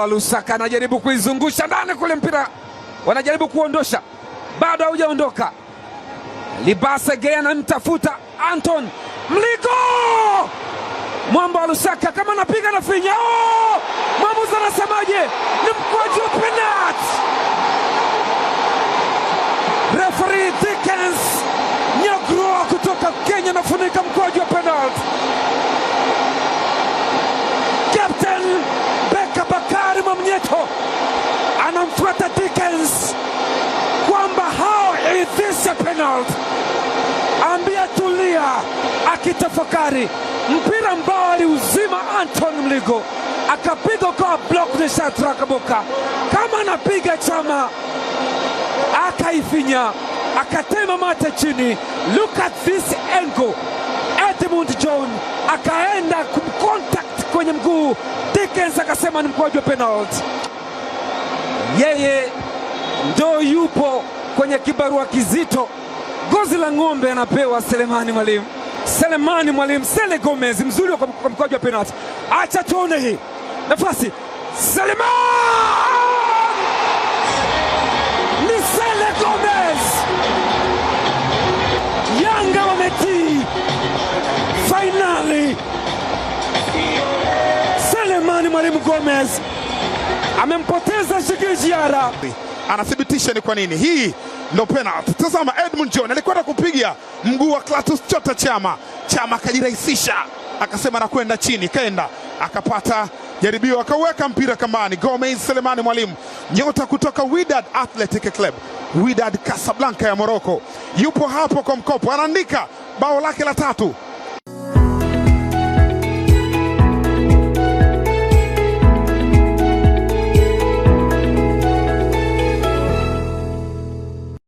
Lusaka anajaribu kuizungusha ndani kule, mpira wanajaribu kuondosha, bado haujaondoka. Libasa Gay anamtafuta Anton Mligo, mwamba wa Lusaka kama anapiga na finya. Oh! Mwamuzi anasemaje? Ni mkwaju wa penalti. Referee Dickens Nyagro kutoka Kenya anafunika mkwaju wa penalti. Captain Beka Bakari Mwamnyeto anamfuata Dickens kwamba how is this a penalty? Ambia tulia, akitafakari mpira ambao aliuzima Anton Mligo akapiga kwa block ni Shadrack Boka, kama anapiga Chama akaifinya akatema mate chini. Look at this angle, Edmund John akaenda kumcontact kwenye mguu Dickens akasema ni mkwaju wa penalty. Yeye ndo yupo kwenye kibarua kizito, gozi la ng'ombe anapewa Selemani Mwalimu. Selemani Mwalimu, Sele Gomez mzuri kwa mkwaju wa penalty. Acha tuone hii nafasi, Selemani ni Sele Gomez. Yanga wametii fainali. Selemani Mwalimu Gomez amempoteza Djigui Diarra. Anathibitisha ni kwa nini hii ndo penalty. Tazama, Edmund John alikwenda kupiga mguu wa Clatous Chota Chama, Chama akajirahisisha akasema nakwenda chini, kaenda akapata jaribio akaweka mpira kambani. Gomez Selemani Mwalimu, nyota kutoka Wydad Athletic Club, Wydad Casablanca ya Morocco, yupo hapo kwa mkopo, anaandika bao lake la tatu.